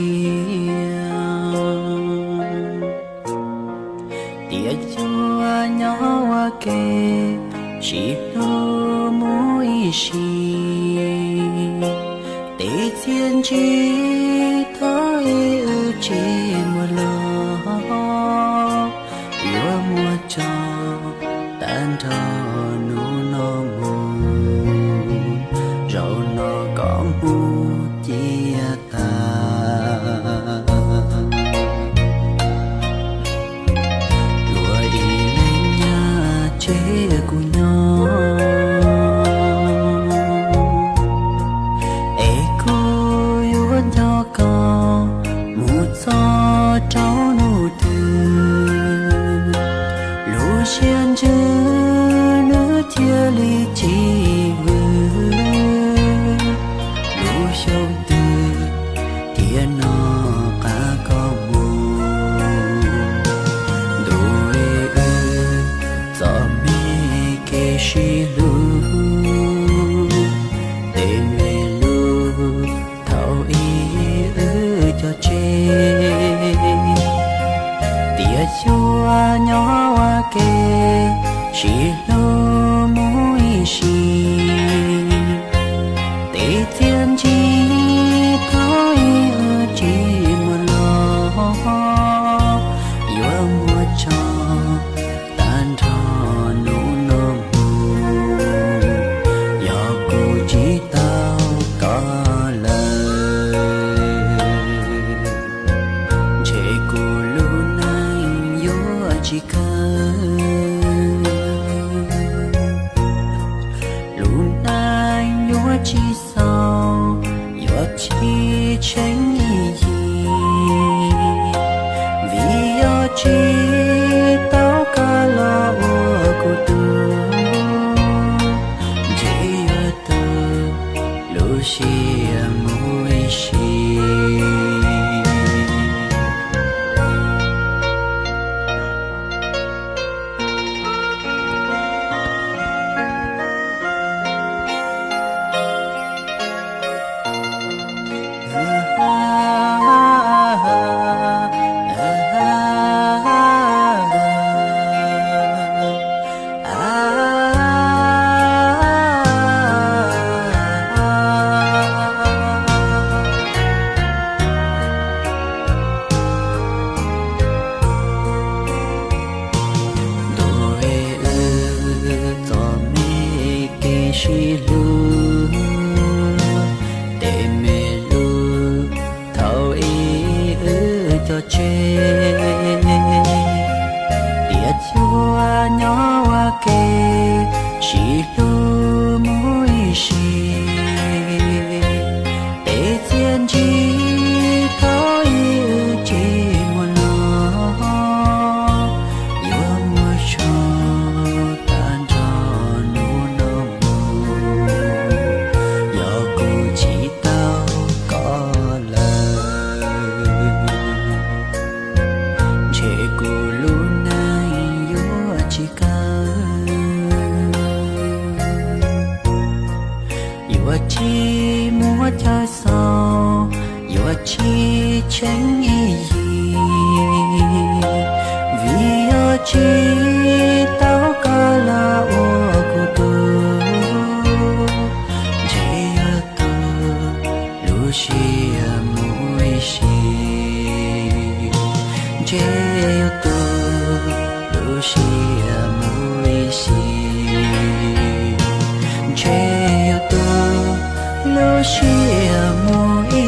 siab. Tiam sis nyob ua ke, sib hlub mus ib sim, tej txiaj ntsig thaum ub wb tsis muaj los, yuav muab tso tag nrho hnub no mus. Zaum no koj mus cia tas, yuav ib leeg nyab tseg kuv nyob, es kuv yuav nco koj mus txog rau hnub twg, lub siab ntsws nws thiaj li tsis vwm. Lub xyoo twg tiam no qab koj mus, ntuj, wb txom nyem kev sib hlub, tej me lus thaum ub wb cog tseg. Tiam sis nyob ua ke, sib hlub mus ib sim, tej txiaj ntsig thaum ub wb tsis muaj los, yuav muab tso tag nrho hnub no mus. Yog kuv tsis tau koj lawm, ntshe kuv lub neej yuav tsis kawg, lub neej yuav tsis xaus, yuav tsis tsheej ib yim, vim yog tsis tau koj los ua kuv tug, ntshe yuav tu lub siab mus ib sim. Ntuj, wb txom nyem kev sib hlub, tej me lus thaum ub wb cog tseg. Tiam sis nyob ua ke, sib hlub mus ib sim, tej txiaj ntsig thaum ub wb tsis muaj los, yuav muab tso tag nrho hnub no mus. Yog kuv tsis tau koj lawm, ntshe kuv lub neej yuav tsis kawg, yuav tsis muaj chaw xaus, yuav tsis tsheej ib yim, vim yog tsis tau koj los ua kuv tug, ntshe yuav tu lub siab mus ib sim, ntshe yuav tu lub siab mus ib sim, ntshe yuav tu lub siab mus ib